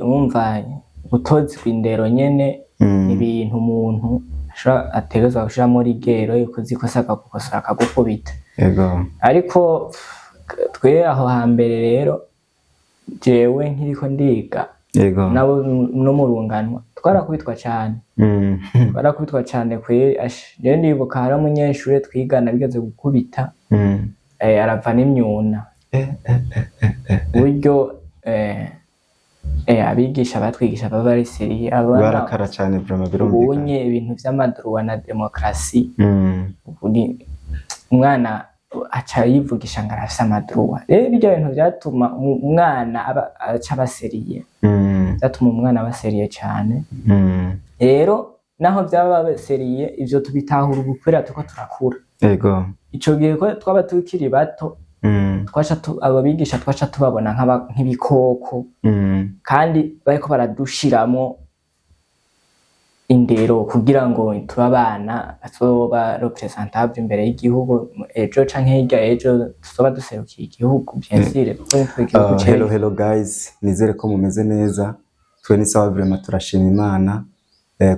Urumva, gutozwa indero nyene ibintu umuntu ashobora ategerezwa gushiramo rigueur, ukoze ikosa akagukosora, akagukubita. Ariko twe aho hambere rero, jewe nkiriko ndiga nabo no mu runganwa twarakubitwa cane. Twarakubitwa cane kweri. Ash, rero ndibuka hari umunyeshure twigana bigeze gukubita, arava n'imyuna. Buryo abigisha batwigisha baba bari sérieux abana. Barakara cane vraiment, birumvikana. Ubunye ibintu vy'ama droits na démocratie, ubu ni umwana aca yivugisha ngo arafise ama droits. Rero ibyo bintu vyatuma umwana aba aca aba sérieux. Vyatuma umwana aba sérieux cane. Rero naho vyaba sérieux, ivyo tubitahura ubu kubera turiko turakura. Ico gihe ko twaba tukiri bato, twaca abo bigisha twaca tubabona nk'ibikoko, kandi bariko baradushiramwo indero kugira ngo tube abana bazoba représentable imbere y'igihugu ejo canke hirya ejo, tuzoba duserukiye igihugu, bien sûr, kuko nitwe igihugu Hello c'ejo. Hello guys, nizere ko mumeze neza. Twe ni sawa vraiment, turashima Imana.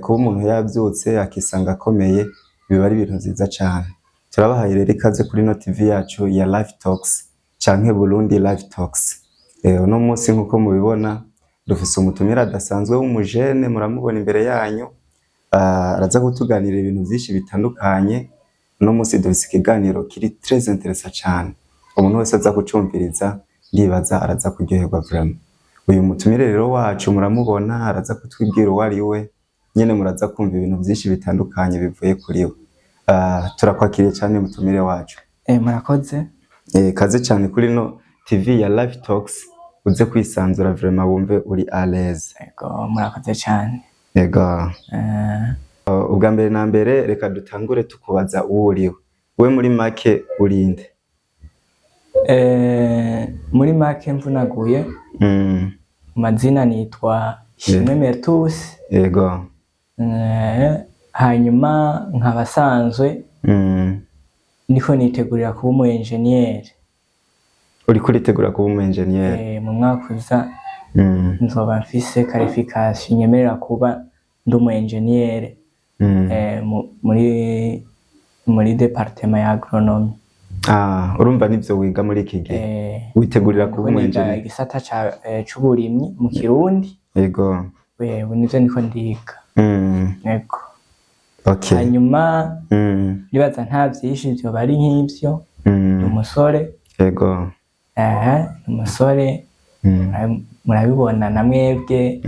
Kuba umuntu yavyutse akisanga akomeye biba ari ibintu vyiza cane. Turabahaye rero ikaze kuri no TV yacu ya Life Talks canke Burundi Life Talks. Uno munsi nkuko mubibona dufise umutumire adasanzwe w'umujene, muramubona imbere yanyu. Araza kutuganirira ibintu vyinshi bitandukanye. Uno munsi dufise ikiganiro kiri très intéressant cane. Umuntu wese aza kucumviriza ndibaza araza kuryoherwa vraiment. Uyu mutumire rero wacu muramubona, araza kutwibwira uwo ari we nyene, muraza kumva ibintu vyinshi bitandukanye bivuye kuri we. Turakwakiriye cyane, mutumire wacu. Murakoze. Kaze cyane kuri no TV ya Life Talks, uze kwisanzura vraiment, wumve uri à l'aise. Ego, murakoze cyane. Yego. Ubwa mbere na mbere reka dutangure tukubaza uwo uriwe. We muri make urinde? Muri make mvunaguye, mu mazina nitwa Ishimwe Mertus. Hanyuma nkaba asanzwe niko nitegurira kuba umu engineer. Uriko uritegura kuba umu engineer? Mu mwaka uza nzoba mfise qualification nyemerera kuba ndi umu engineer muri département ya agronomie. Ah, urumva nivyo wiga muri iki gihe. Witegurira kuba Niko umu niga engineer. igisata c'uburimyi mu Kirundi. Ubu nivyo niko ndiga. Yego. Hanyuma nibaza nta vyinshi, vyoba ari nk'ivyo. Ni umusore. Ni umusore. Murabibona na mwebwe.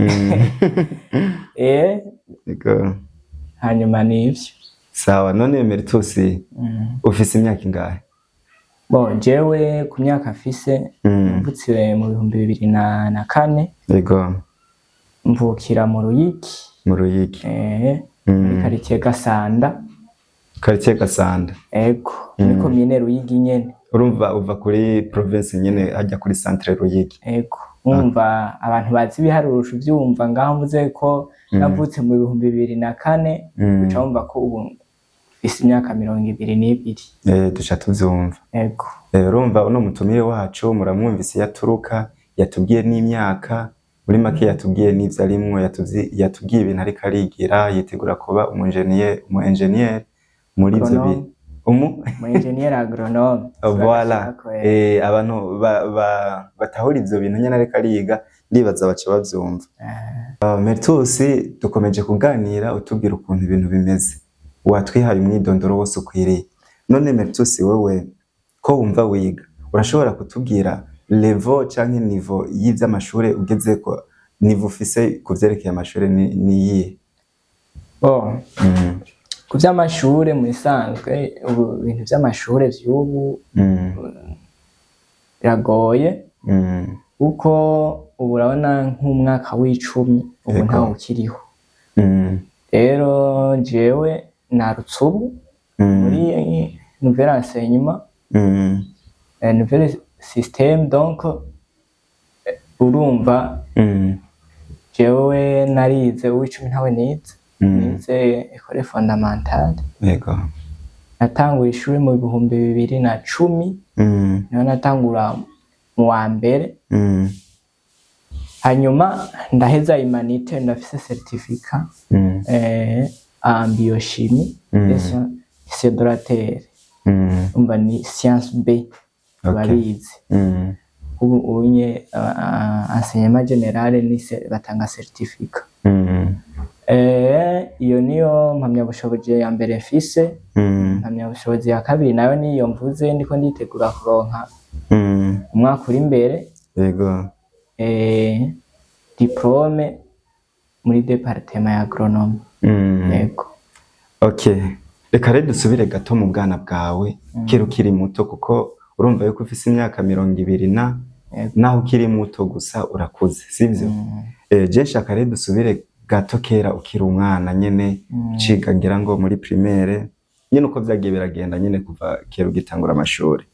Hanyuma nivyo. Sawa, none Meritus, ufise imyaka ingahe? Bon, jewe ku myaka mfise, mvutse mu 2004. Mvukira mu Ruyigi. Mu Ruyigi. Muri quartier Gasanda. Quartier Gasanda. Ego, muri komine Ruyigi nyene. Urumva uva kuri province nyene, hajya kuri centre Ruyigi. Ego, umva abantu bazi ibiharuro uvyumva ngaho mvuze ko navutse mu 2004, uca wumva ko ubu mfise imyaka 22. Duca tuvyumva. Ego. Urumva uno mutumire wacu muramwumvise yaturuka, yatubwiye n'imyaka, muri make yatubwiye n'ivyo arimwo, yatubwiye ibintu ariko arigira, yitegura kuba umu engineer muri ivyo Agronome. umu Mu engineer agronome. Voilà. Abantu batahura ivyo bintu nyene ariko ariga, ndibaza baca bavyumva. Mertus, dukomeje kuganira, utubwira ukuntu ibintu bimeze, watwihaye umwidondoro wose ukwiriye. None Mertus, wewe ko wumva wiga, urashobora kutubwira level canke niveau y'ivy'amashure ugezeko? Niveau ufise ku vyerekeye amashure ni iyihe? Bon, ku vy'amashure, mu bisanzwe ubu ibintu vy'amashure vy'ubu biragoye, kuko ubu urabona nk'umwaka w'icumi ubu ntawe ukiriho. Rero jewe narutse ubu muri nouvel enseignement, nouvel système, donc urumva jewe narize uw'icumi ntawe nize. Nize école fondamentale. Natanguye ishuri mu 2010, niho natangura mu wa mbere. Hanyuma ndaheza humanités, ndafise certificat en biochimie et sciences de la terre. Umva, ni science B, ababizi. Ubu unye enseignement général ni batanga certificat. Iyo niyo mpamyabushobozi ya mbere mfise. Impamyabushobozi ya kabiri nayo niyo mvuze ndiko nditegura kuronka umwaka uri imbere. Diplôme muri département ya agronomie. Yego. Okay. Reka rero dusubire gato mu bwana bwawe, kera ukiri muto, kuko urumva yuko ufise imyaka 20 na naho ukiri muto gusa urakuze, sivyo? Je nshaka rero dusubire gato kera ukiri umwana nyene, uciga ngira ngo muri primaire nyene, uko vyagiye biragenda nyene kuva kera ugitangura amashuri.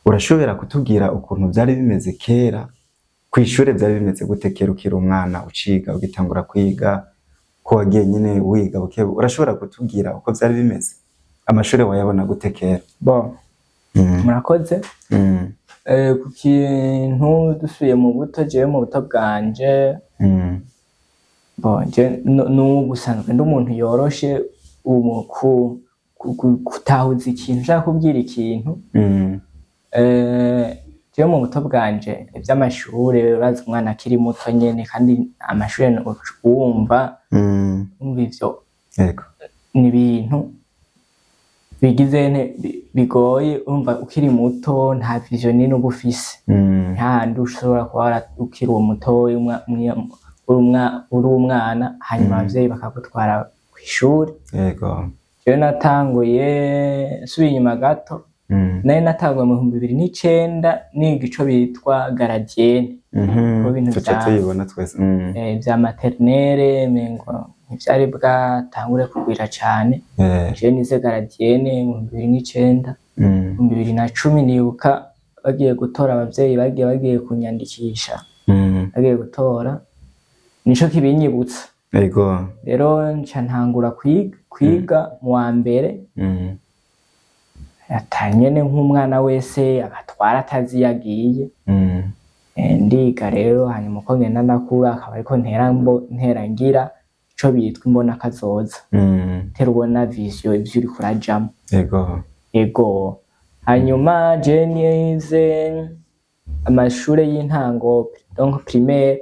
Urashobora kutubwira ukuntu vyari bimeze kera kw'ishure? Vyari bimeze gute kera ukiri umwana, uciga, ugitangura kwiga, ko wagiye nyene wiga buke? Urashobora kutubwira uko vyari bimeze? Amashuri wayabona gute kera? Bon, murakoze. Ku kintu dusubiye mu buto, jewe mu buto bwanje, bon, je n'ubu usanzwe ndi umuntu yoroshe umu ku gutahuza ikintu nshaka kubwira ikintu. Jewe mu buto bwanje, ivy'amashure, urazi umwana akiri muto nyene, kandi amashure wumva wumva ivyo ni ibintu bigize bigoye. Urumva ukiri muto nta vision nini uba ufise. Ntahandi ushobora kuba ukiri uwo mutoyi, uri umwana, hanyuma abavyeyi bakagutwara kw'ishuri. Jewe natanguye, nsubiye inyuma gato, nari natanguye mu 2009 niga ico bitwa gardienne. Ko ibintu Tuca tuyibona twese. Vya maternelle mengo ntivyari bwatangure kugwira cane. Jewe nize gardienne mu 2009. 2010 nibuka bagiye gutora, abavyeyi bagiye kunyandikisha, bagiye gutora, nico kibinyibutsa. Rero nca ntangura kwiga mu wa mbere. Atanyene nk'umwana wese abatwara atazi iyo agiye. Ndiga rero, hanyuma uko ngenda ndakura akaba ariko ntera ngira ico bitwa imbona kazoza, tera ubona vision ivyo uriko urajamwo. Ego, hanyuma je nize amashure y'intango, donc primaire,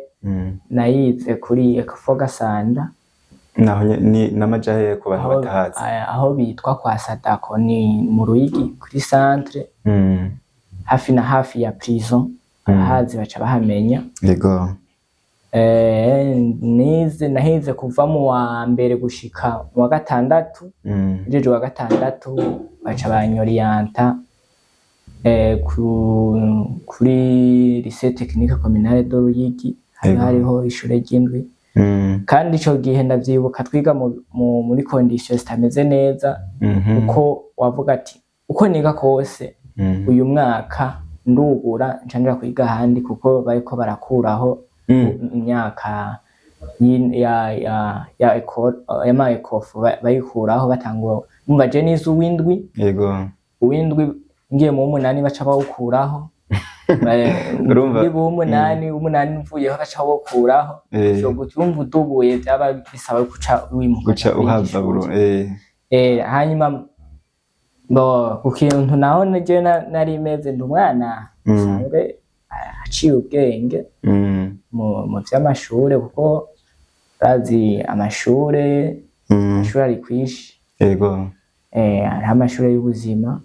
nayize kuri Ecofo Gasanda. Naho ni n'amaja hehe ku bantu Aho, batahazi? aho bitwa kwa Sadako, ni mu Ruyigi kuri centre, hafi na hafi ya prison. Abahazi baca bahamenya. Nize, nahize kuva mu wa mbere gushika mu wa gatandatu. Njeje wa gatandatu baca banyoriyanta kuri lycée technique communale de Ruyigi. Hari hariho ishure ry'indwi. Kandi ico gihe ndavyibuka twiga muri conditions zitameze neza, uko wavuga ati uko niga kose, uyu mwaka ndugura nca nja kwiga ahandi, kuko bariko barakuraho imyaka ya école ya ECOFO, bayikuraho batangura. Umva, je nize uwindwi. Uwindwi ngiye mu w'umunani baca bawukuraho. Urumva? Ndi mu w'umunani, umunani mvuyeho baca bawukuraho. Ivyo gutyo urumva udubuye vyaba bisaba guca wimuka Guca uja kurindi uhava shure. buru. Hanyuma bo ku kintu naho je nari meze, ndi umwana usanzwe aciye ubwenge mu vy'amashure, kuko urazi amashure, amashure ari kwishi. Hariho amashure y'ubuzima.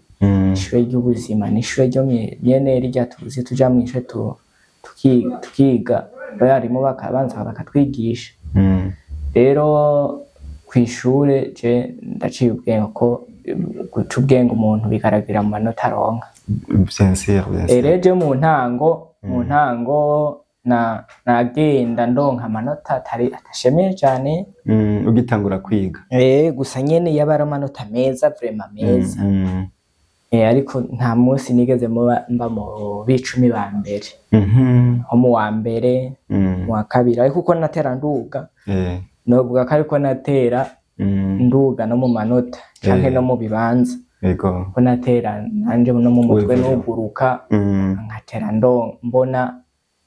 Ishure ry'ubuzima ni ishure ryo nyene rirya tuzi tuja mw'ishure tukiga, abarimu bakabanza bakatwigisha. Rero kw'ishure je ndaciye ubwenge, ko guca ubwenge umuntu bigaragara mu manota aronka. Bien sûr, bien sûr. Rero je mu ntango na nagenda ndonka amanota atari atashemeye cane. Ugitangura kwiga. Gusa nyene yaba ari amanota meza, vraiment meza. Ariko nta munsi nigeze mba mu b'icumi ba mbere, nko mu wa mbere, mu wa kabiri, ariko uko natera nduga, novuga ko ariko natera nduga no mu manota canke no mu bibanza, ko natera nanje no mu mutwe Wivuga. nuguruka, nkatera mbona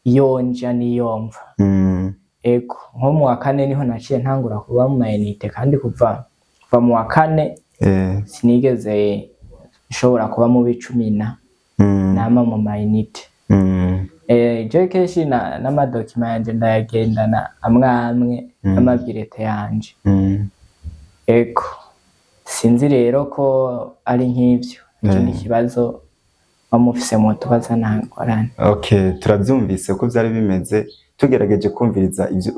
Iyo nja n'iyo mva. Ego, nko mu wa kane niho naciye ntangura kuba mu ma unités, kandi kuva mu wa kane sinigeze nshobora kuba mu b'icumi na nama mu ma unités. Je kenshi n'ama documents yanje ndayagendana amwe amwe, n'ama bulletins yanje. Ego, sinzi rero ko ari nk'ivyo. Ikindi kibazo bamufise mutubaza, nta ngorane. Okay, turabyumvise ko byari bimeze. Tugerageje kumviriza ivyo,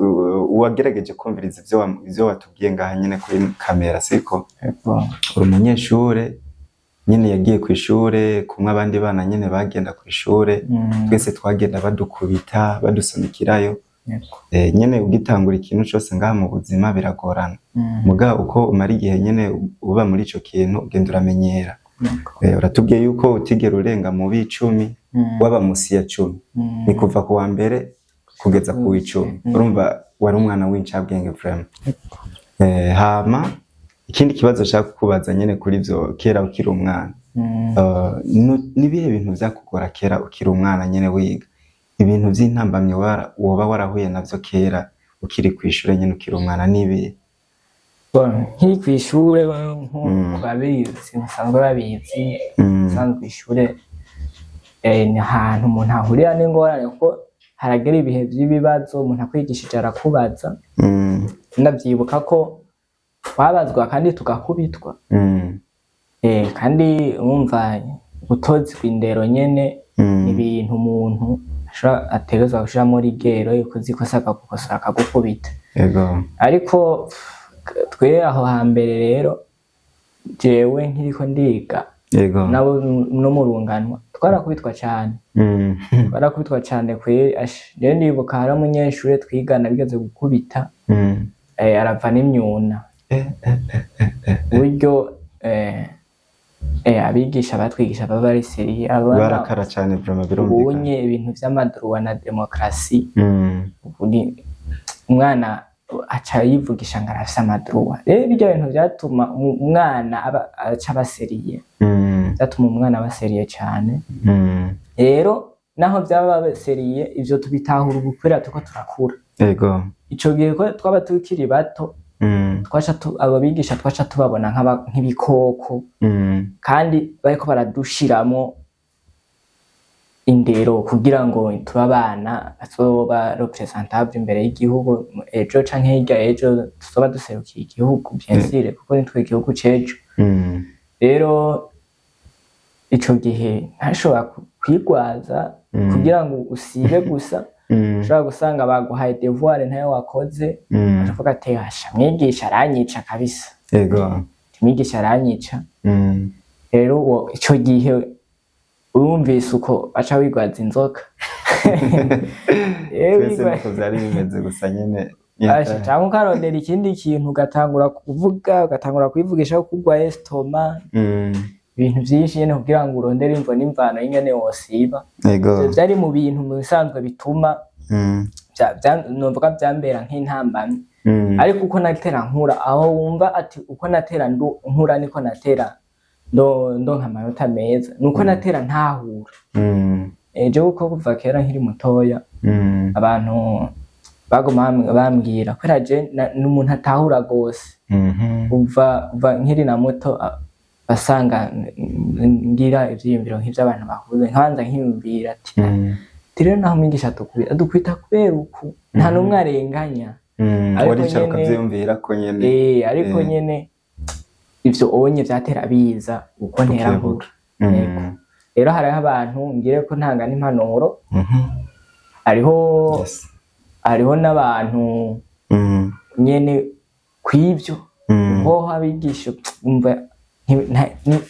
uwagerageje kumviriza ivyo watubwiye ngaha nyene kuri kamera, siko? Ego. Uri umunyeshure nyene yagiye ku ishure kumwe abandi bana nyene bagenda ku ishure. Twese twagenda badukubita, badusunikirayo. Nyene ugitangura ikintu cose ngaha mu buzima biragorana. Muga uko umara igihe nyene uba muri ico kintu, ugenda uramenyera. Uratubwiye yuko utigera urenga mu b'10, waba musi ya 10. Ni kuva ku wa mbere kugeza ku w'10. Urumva wari umwana w'incabwenge vraiment. Hama ikindi kibazo nshaka kukubaza nyene kuri ivyo kera ukiri umwana. Nibihe bintu vyakugora kera ukiri umwana nyene wiga? Ibintu vy'intambamyi woba warahuye navyo kera ukiri kw'ishure nyene ukiri umwana nibihe? Bon, nkiri kw'ishure, nko babizi basanzwe babizi, usanzwe kw'ishure ni ahantu umuntu ahurira n'ingorane, kuko haragera ibihe vy'ibibazo, umuntu akwigishije arakubaza. Ndavyibuka ko twabazwa kandi tugakubitwa. Kandi wumva gutozwa indero nyene ni ibintu umuntu ashobora ategerezwa gushiramo rigueur, yuko uzi ikosa akagukosora akagukubita. Ariko twe aho hambere rero, jewe nkiriko ndiga nabo no mu runganwa twarakubitwa cane. Twarakubitwa cane kweri. Ash, rero ndibuka hari umunyeshure twigana bigeze gukubita, arava n'imyuna. Buryo abigisha batwigisha baba bari sérieux abana. Barakara cane vraiment, birumvikana. Ubunye ibintu vy'ama droits na demokarasi, ubu ni umwana aca yivugisha ngo arafise ama droits. Rero ibyo bintu vyatuma umwana aba aca aba sérieux. Vyatuma umwana aba sérieux cane. Rero naho vyaba sérieux, ivyo tubitahura ubu kubera turiko turakura. Ico gihe ko twaba tukiri bato, twaca abo bigisha twaca tubabona nk'ibikoko, kandi bariko baradushiramwo indero kugira ngo tube abana bazoba représentable imbere y'igihugu ejo canke hirya ejo, tuzoba duserukiye igihugu, bien sûr, kuko nitwe igihugu c'ejo. Rero ico gihe ntashobora kwigwaza kugira ngo usibe gusa. Ushobora gusanga baguhaye devoir ntayo wakoze, ukavuga ati: "Hasha, mwigisha aranyica kabisa." Mwigisha aranyica. Rero ico gihe urumvise uko aca wigwaza inzoka. Twese niko vyari bimeze gusa nyene. Asha, canke ukarondera ikindi kintu, ugatangura kuvuga, ugatangura kwivugisha ko urwaye estomac, ibintu vyinshi nyene kugira ngo urondere imvo n'imvano y'ingene wosiba. Ivyo vyari mu bintu mu bisanzwe bituma novuga vyambera nk'intambamyi. Ariko uko natera nkura, aho wumva ati uko natera nkura niko natera ndonka amanota meza, nuko natera ntahura. Ejo kuko kuva kera nkiri mutoya, abantu baguma bambwira kubera je n'umuntu atahura gose. Kuva nkiri na muto, basanga ngira ivyiyumviro nk'ivy'abantu bakuze, nkabanza nkiyumvira ati ati rero naho umwigisha adukubita, adukubita kubera uku, nta n'umwe arenganya. Ariko Waricara ukavyiyumvira ko nyene. Ariko nyene ivyo onye vyatera biza uko ntera Buke. nkura. Yego. Rero hariho abantu ngire ko ntanga n'impanuro. Hariho hariho n'abantu nyene kw'ivyo hoho abigisha umva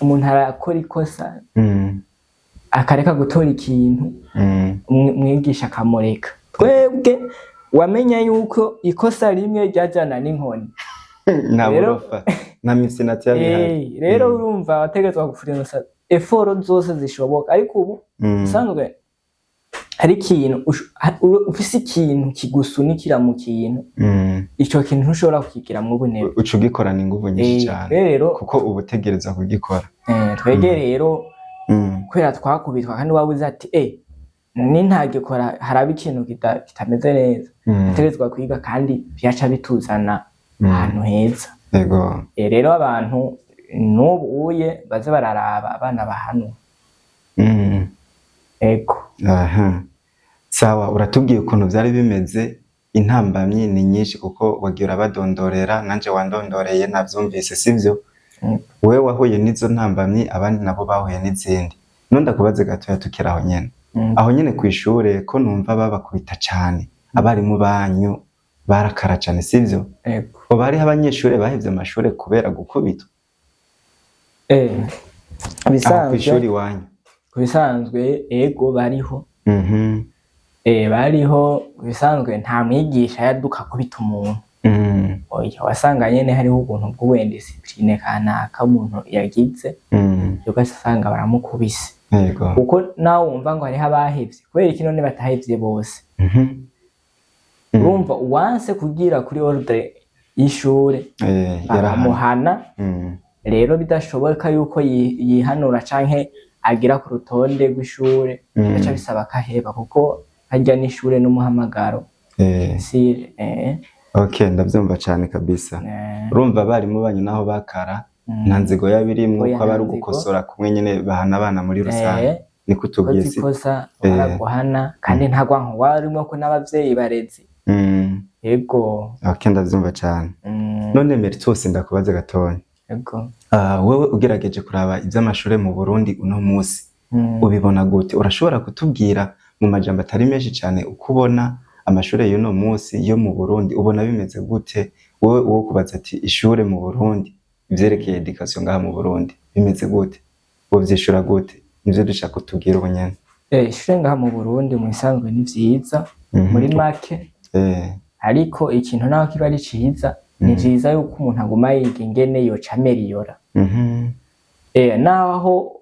umuntu arakora ikosa, akareka gutora ikintu, umwigisha akamureka. Twebwe wamenya yuko ikosa rimwe ryajana n'inkoni. Nta Rero burofa nta misinati yabihari. Rero urumva wategerezwa gufurinsa efforts zose zishoboka, ariko ubu usanzwe hari ikintu ufise ikintu kigusunikira mu kintu, ico kintu ntushobora kukigiramwo ubunebwe. Uca ugikorana inguvu nyinshi cane, rero kuko uba utegerezwa kugikora. Twege rero kubera twakubitwa, kandi waba uzi ati Nintagikora haraba ikintu kitameze neza. Ategerezwa kwiga, kandi vyaca bituzana ahantu heza. Rero abantu n'ubu uye baze bararaba abana bahanwa. Ego. Aha. Sawa, uratubwiye ukuntu vyari bimeze. Intambamyi ni nyinshi, kuko wagiye urabadondorera, nanje wandondoreye navyumvise, sivyo? Mm. Wewe wahuye n'izo ntambamyi, abandi nabo bahuye n'izindi. None ndakubaze gatoya tukiri aho nyene. Aho nyene kw'ishure, ko numva babakubita cane, abarimu banyu barakara cane, sivyo? Ego. Hoba hariho abanyeshure bahevye amashure kubera gukubitwa aho Bisanzwe kw'ishure iwanyu? Ku bisanzwe, ego, bariho. Bariho. Bisanzwe nta mwigisha yaduka kubita umuntu. Oya, wasanga nyene hariho ubuntu bw'ubu indiscipline kanaka umuntu yagize, ugasanga baramukubise. Kuko nawe wumva ngo hariho abahevye, kubera iki none batahevye bose? Urumva uwanse kugira kuri ordre y'ishure, Yarahana. bakamuhana. Rero bidashoboka yuko yihanura canke agira ku rutonde rw'ishure, bigaca bisaba akaheba, kuko harya n'ishure n'umuhamagaro. Si Okay, ndavyumva cane kabisa. Urumva abarimu banyu naho bakara, nta nzigo yabirimwo, Oya, ko aba ari nta nzigo. ugukosora kumwe nyene bahana abana muri rusange. Niko utubwiye, Ukoze si? ikosa baraguhana, kandi nta rwanko rwarimwo, ko n'abavyeyi barezi. Ego. Okay, ndavyumva cane. None Meritus, ndakubaze gatonya. Ego. Wewe ugerageje kuraba ivy'amashure mu Burundi uno musi, ubibona gute? Urashobora kutubwira mu majambo atari menshi cane uko ubona amashure y'uno musi yo mu Burundi? Ubona bimeze gute? Wowe uwo kubaza ati ishure mu Burundi, ivyerekeye education ngaha mu Burundi bimeze gute, wovyishura gute? Nivyo dushaka kutubwira ubu nyene. Ishure ngaha mu Burundi mu bisanzwe ni vyiza muri make, ariko ikintu naho kiba ari ciza, ni vyiza yuko umuntu aguma yiga ingene yoca améliora. Naho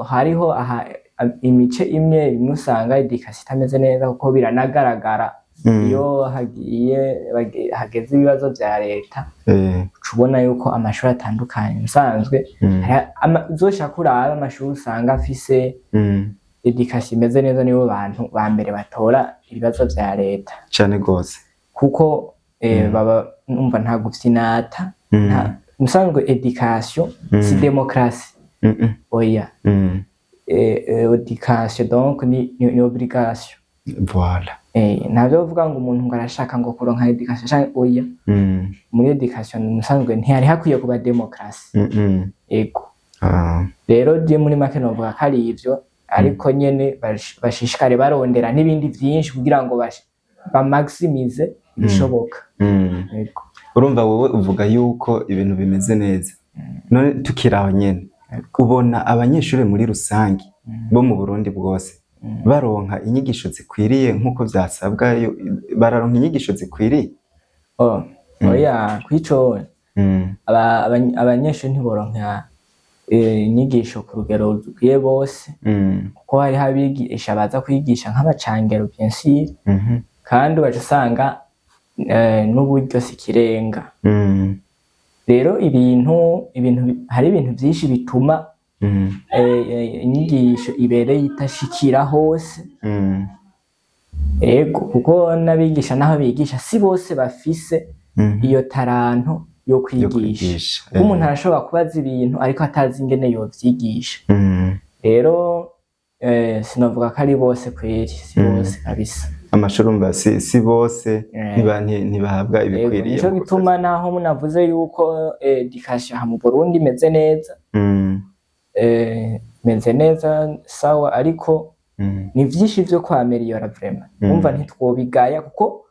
hariho aha imice imwe imwe usanga éducation itameze neza, kuko biranagaragara iyo hagiye hageze ibibazo vya leta, uca ubona yuko amashuri atandukanye musanzwe uzoshaka urabe amashuri usanga afise éducation imeze neza, nibo bantu ba mbere batora ibibazo vya leta. Cane gose. Kuko baba numva nta gufyinata. Musanzwe éducation si démocratie. Oya. Éducation donc ni obligation. Voilà. Ntavyo kuvuga ngo umuntu ngo arashaka ngo kuronka éducation canke oya. Muri éducation musanzwe ntihari hakwiye kuba démocratie. Ego. Rero je muri make novuga ko ari ivyo, ariko nyene bashishikare barondera n'ibindi vyinshi kugira ngo bamaximize ibishoboka. Ego. Urumva wowe uvuga yuko ibintu bimeze neza. None tukiri aho nyene, ubona abanyeshuri muri rusange bo mu Burundi bwose baronka inyigisho zikwiriye nk'uko vyasabwa? Bararonka inyigisho zikwiriye? Oh, oya, kwico abanyeshuri ntiboronka inyigisho ku rugero rukwiye bose, kuko hariho abigisha baza kwigisha nk'abacangero, bien sûr, kandi ugaca usanga n'uburyo si ikirenga. Rero ibintu hari ibintu vyinshi bituma inyigisho ibereye itashikira hose. Ego, kuko n'abigisha naho bigisha si bose bafise iyo taranto yo Yo kwigisha. kwigisha. Kuko umuntu arashobora kubaza ibintu ariko atazi ingene yovyigisha. Rero sinovuga ko ari bose kweri, si bose kabisa. Amashuri umva si bose, ntibahabwa Ego, ibikwiriye. nico gituma naho munavuze yuko éducation aha mu Burundi imeze neza, imeze neza sawa, ariko ni vyinshi vyo kw'améliora vraiment. Umva, ntitwobigaya, kuko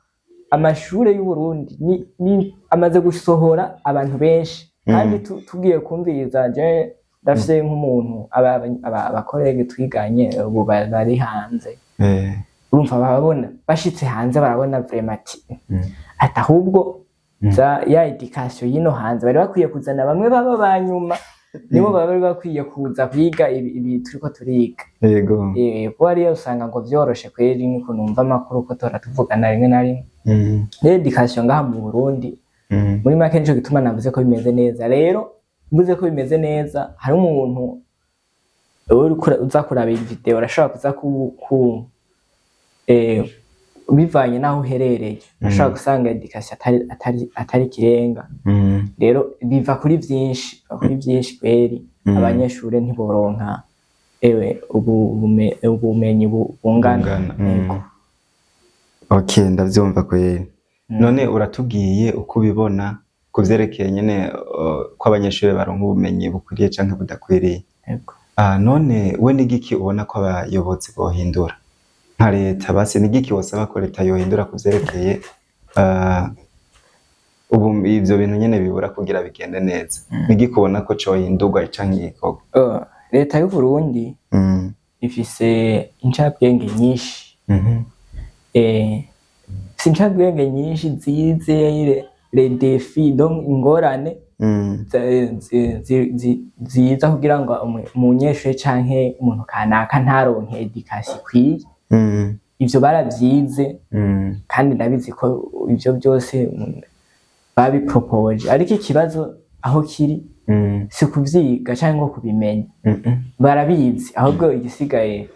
amashure y'u Burundi ni amaze gusohora abantu benshi, kandi tugiye kumviriza, je ndafise nk'umuntu aba collègues twiganye ubu bari hanze. Urumva babona bashitse hanze barabona vraiment ati ati ahubwo za ya éducation yino hanze bari bakwiye kuzana bamwe baba banyuma, nibo baba bari bakwiye kuza kwiga ibi turiko turiga. Kuko hariya usanga ngo vyoroshe kweri, niko numva amakuru ko tora tuvugana rimwe na rimwe. Rero éducation ngaha mu Burundi, muri make nico gituma navuze ko bimeze neza. Rero mvuze ko bimeze neza, hari umuntu uriko uza kuraba iyi video urashobora kuza ku Bivanye n'aho uherereye, ushobora gusanga éducation atari ikirenga. Rero biva kuri vyinshi, biva kuri vyinshi kweri. Abanyeshure ntiboronka ewe ubumenyi bungana. Bungana. Yego. Okay, ndavyumva kweri. None uratubwiye uko ubibona ku vyerekeye nyene ko abanyeshure baronka ubumenyi bukwiriye canke budakwiriye. Yego. Ah, none we n'igiki ubona ko abayobozi bohindura nka leta? Basi n'igiki wosaba ko leta yohindura ku vyerekeye ubu ivyo bintu nyene bibura kugira bigende neza? N'igiki ubona ko cohindurwa canke igikorwa? Leta y'u Burundi ifise incabwenge nyinshi. Si incabwenge nyinshi zize les défis, donc ingorane ziza kugira ngo umunyeshure canke umuntu kanaka ntaronke éducation ikwiye. Ivyo baravyize, kandi ndabizi ko ivyo byose babipropoje, ariko ikibazo aho kiri si kuvyiga canke ngo kubimenya. Barabizi, ahubwo igisigaye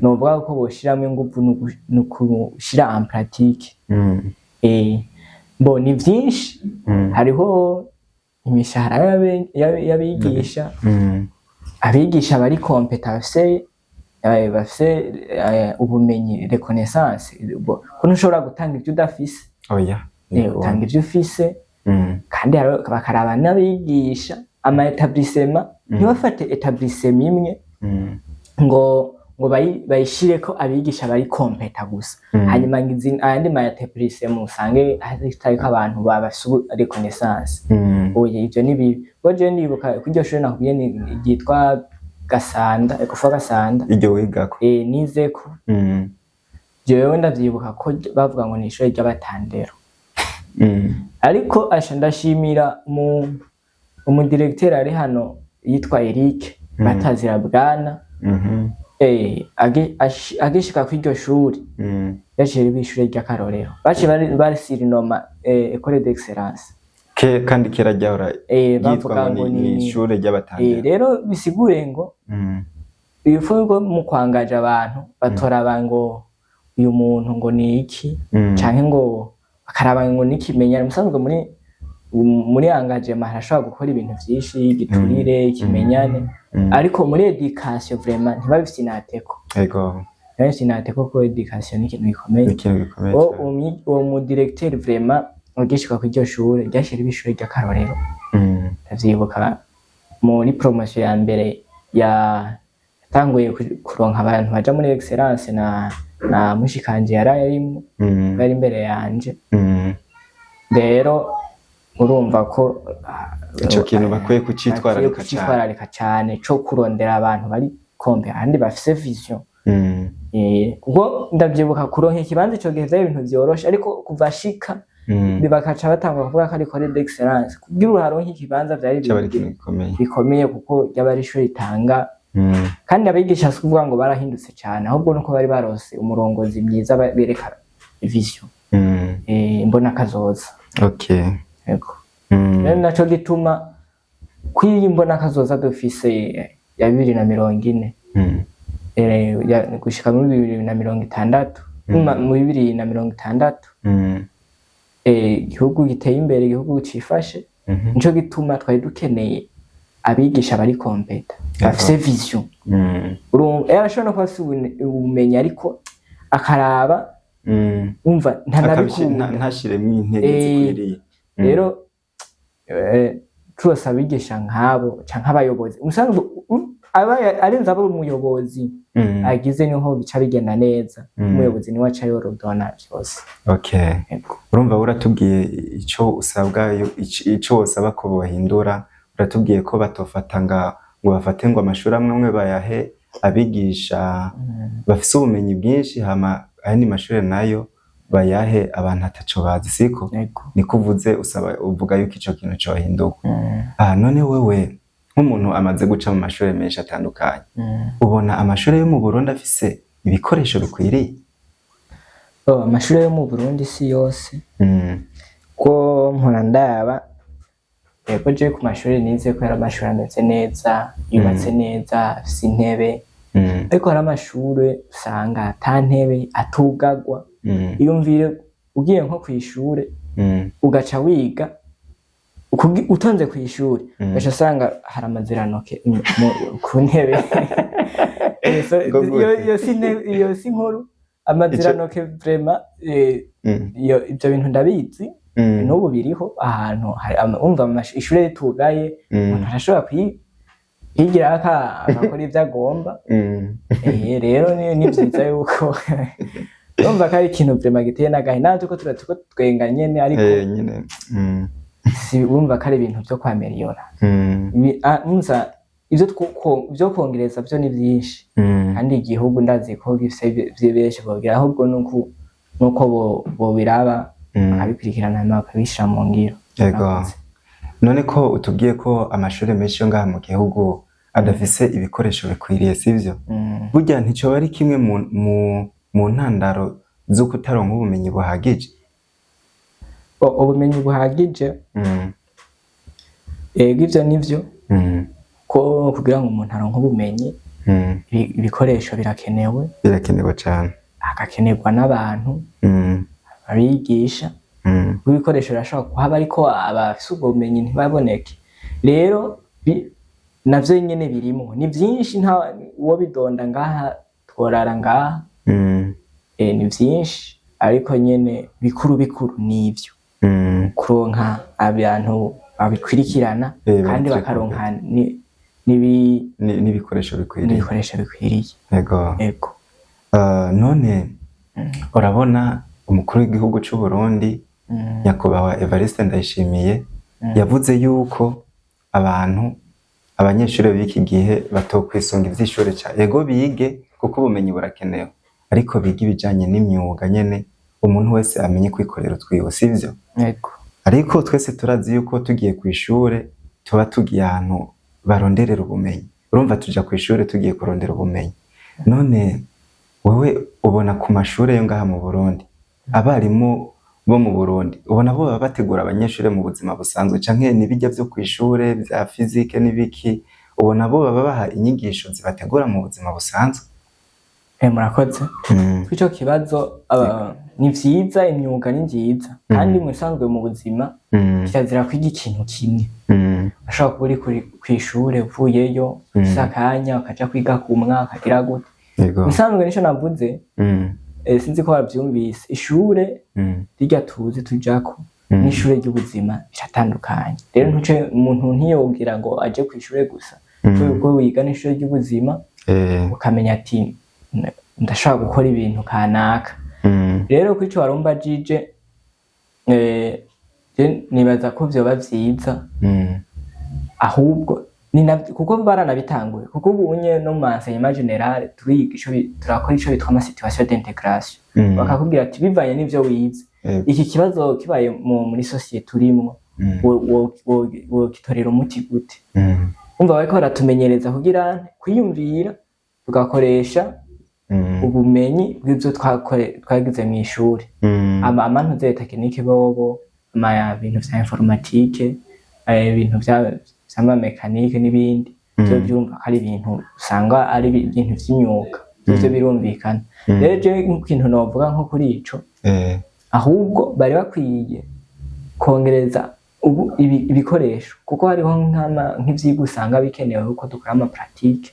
novuga ko boshiramwo inguvu nukushira en pratique. Bo ni vyinshi. Hariho imishahara y'abigisha. Abigisha bari compétents, bafise ubumenyi, reconnaissance. Ko ntushobora gutanga ivyo udafise. Oya. Utanga ivyo ufise. Kandi bakaraba n'abigisha, ama établissement, ntibafate établissement imwe ngo bayishireko abigisha bari compétents gusa, hanyuma ngo ayandi ma établissement usange hatariko abantu bafise reconnaissance. Oya, ivyo ni bibi. Bo jewe ndibuka ko iryo shure nakubwiye ryitwa Gasanda, Ecofo Gasanda. Iryo wigako? Nizeko. Jewe ndavyibuka ko bavuga ngo ni ishure ry'abatandero. Ariko asha ndashimira mu umudirecteur ari hano yitwa Eric Batazira Bwana. Agishika kw'iryo shuri, yaciye riba ishure ry'akarorero, baciye basirinoma école d'excellence. Kandi kera ryahora ryitwa bavuga ngo ngo ni ishure ry'abatandero. Rero bisigure ngo ibifu mu kwangaja abantu batora ngo uyu muntu ngo ni iki, canke ngo bakaraba ngo ni ikimenyane. Musanzwe muri engagement harashobora gukora ibintu vyinshi, igiturire, ikimenyane, ariko muri éducation vraiment ntibabifinateko. Ntibabifinateko ko éducation ni ikintu gikomeye. Ni ikintu gikomeye Uwo cane. Uwo mu directeur vraiment ugishika kw'iryo shure ryashira riba ishure ry'akarorero. Ndavyibuka muri promotion ya mbere ya yatanguye kuronka abantu baja muri excellence, na mushikanje yari arimwo, yari imbere yanje. Rero urumva ko Ico kintu bakwiye kucitwararika bakwiye kucitwararika cane, co kurondera abantu bari compétents kandi bafise vision. Kuko ndavyibuka kuronka ikibanza ico gihe vyari ibintu vyoroshe, ariko kuva ashika bakaca batangura kuvuga ko ari école d'excellence, kugira uharonke ikibanza vyari Caba ari ibintu ikintu gikomeye. bikomeye, kuko ryaba ari ishure ritanga. Kandi abigisha si ukuvuga ngo barahindutse cane, ahubwo nuko bari baronse umurongozi mwiza bereka vision, imbona kazoza. Yego. Rero naco gituma kw'iyi mbona kazoza dufise ya 2040, gushika muri 2060, mu 2060, igihugu giteye imbere, igihugu cifashe. Nico gituma twari dukeneye abigisha bari compétents, bafise vision. Urumva arashobora no kuba afise ubumenyi, ariko akaraba umva ntanabikunda. Ntashiremwo intege zikwiriye. Rero turose abigisha nk'abo canke abayobozi, umusanzwe aba arenze aba umuyobozi agize, niho bica bigenda neza. Umuyobozi niwe aca yorodona vyose. Yego. Urumva uratubwiye ico usabwa, ico wosaba ko bohindura. Uratubwiye ko batofata ngo bafate ngo amashuri amwe amwe bayahe abigisha bafise ubumenyi bwinshi, hama ayandi mashuri nayo bayahe abantu ataco bazi, siko? Yego. Niko uvuze, usaba, uvuga yuko ico kintu cohinduka. Ah, none wewe nk'umuntu amaze guca mu mashuri menshi atandukanye, ubona amashuri yo mu Burundi afise ibikoresho bikwiriye? Oh, amashure yo mu Burundi si yose, ko mpora ndaba. Yego, je ku mashuri nize ko yari amashuri ameze neza, yubatse neza, afise intebe. Ariko hari amashure usanga ata ntebe, atugagwa. Iyumvire ugiye nko kw'ishure, ugaca wiga utonze kw'ishure, ugaca usanga hari amaziranoke ku ntebe. So, Ngo gute? Iyo si iyo si nkuru, amaziranoke vraiment. Iyo ivyo bintu ndabizi. N'ubu biriho ahantu hari umva ishure ritugaye, umuntu arashobora kwigira agakora ivyo agomba. Rero ni vyiza yuko urumva ko ari ikintu vraiment giteye n'agahinda, naho turiko twenga nyene, ariko Nyine. Si urumva ko ari ibintu vyo kwaméliora. Umva ivyo vyo kongereza vyo ni vyinshi, kandi igihugu ndazi ko gifise benshi bogira, ahubwo nuko bobiraba, bakabikurikirana, hanyuma bakabishira mu ngiro. Yego. Murakoze. None ko utubwiye ko amashuri menshi yo ngaha mu gihugu adafise ibikoresho bikwiriye, sivyo? Mm. Burya nticoba ari kimwe mu ntandaro zo kutaronka ubumenyi buhagije? Ubumenyi buhagije, ego, ivyo nivyo, ko kugira ngo umuntu aronke ubumenyi, ibikoresho birakenewe. Birakenewe cane. Hagakenerwa n'abantu, abigisha. Kuko ibikoresho birashobora kuhaba, ariko abafise ubwo bumenyi ntibaboneke. Rero navyo nyene birimwo, ni vyinshi, nta uwo bidonda ngaha, tworara ngaha. Ni vyinshi, ariko nyene bikuru bikuru nivyo kuronka abantu babikurikirana, kandi bakaronka N'ibikoresho bikwiriye. N'ibikoresho bikwiriye. Yego. Ego. None urabona umukuru w'igihugu c'u Burundi, nyakubahwa Evariste Ndayishimiye, yavuze yuko abantu, abanyeshuri b'iki gihe batokwisunga ivy'ishure cane. Yego, bige kuko ubumenyi burakenewe, ariko bige ibijanye n'imyuga nyene, umuntu wese amenye kwikorera utwiwe, sivyo? Ego. Ariko twese turazi yuko tugiye kw'ishure tuba tugiye ahantu baronderera ubumenyi. Urumva tuja kw'ishure tugiye kurondera ubumenyi. None wewe ubona ku mashure yo ngaha mu Burundi, abarimu bo mu Burundi, ubona bo baba bategura abanyeshure mu buzima busanzwe, canke n'ibijya vyo kw'ishure vya physique n'ibiki, ubona bo baba baha inyigisho zibategura mu buzima busanzwe? Murakoze. Kuri ico kibazo, ni vyiza, imyuga ni vyiza, kandi mu bisanzwe mu buzima kirazira kwiga ikintu kimwe. Ushobora kuba uri kw'ishure, uvuyeyo, ufise akanya, ukaja kwiga kumwa, ukagira gute. Bisanzwe nico navuze, sinzi ko wavyumvise, ishure rirya tuzi tujako n'ishure ry'ubuzima biratandukanye. Rero ntuce umuntu ntiyogira ngo aje kw'ishure gusa, kuko wiga n'ishure ry'ubuzima, ukamenya ati ndashobora gukora ibintu kanaka. Rero kuri ico warumbajije, je nibaza ko vyoba vyiza, ahubwo ni kuko baranabitanguye, kuko ubu unye no mu enseignement général turiga ico turakora ico bitwa ama situation d'intégration. Bakakubwira ati bivanye n'ivyo wize, iki kibazo kibaye muri société turimwo, wogitorera umuti gute? Umva, bariko baratumenyereza kugira kwiyumvira, tugakoresha ubumenyi bw'ivyo twagize mw'ishuri. Amantuze technique bobo, ama bintu vya informatique, ibintu vy'ama mécanique n'ibindi, vyo vyumva ko ari ibintu usanga ari ibintu vy'imyuga, ivyo birumvikana. Rero jewe nk'ikintu novuga nko kuri ico, ahubwo bari bakwiye kongereza ubu ibikoresho, kuko hariho nk'ivyigwa usanga bikenewe kuko dukora ama pratique,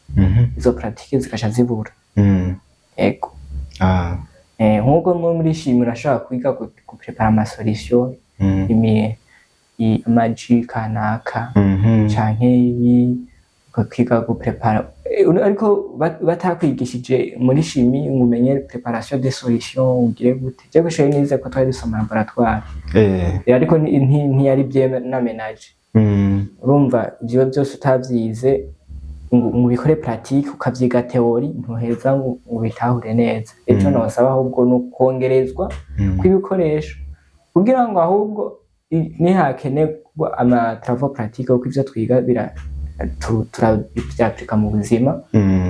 izo pratique zigaca zibura. Ego. Nk'uko muri chimie urashobora kwiga guprépara ama solution, amaji kanaka, canke ibi ukiga guprépara, ariko batakwigishije muri chimie ngo umenye préparation des solutions ugire gute. Je kw'ishure nize ko twari dusoma laboratoire. Ariko ntiyari bien aménagé. Urumva ivyo byose utavyize ngo ubikore pratique, ukavyiga théorie, ntuheza ngo ubitahure neza. Ico nosaba ahubwo ni ukongerezwa kw'ibikoresho, kugira ngo ahubwo nihakenerwa ama travaux pratiques, kuko ivyo twiga turavyappliqua mu buzima,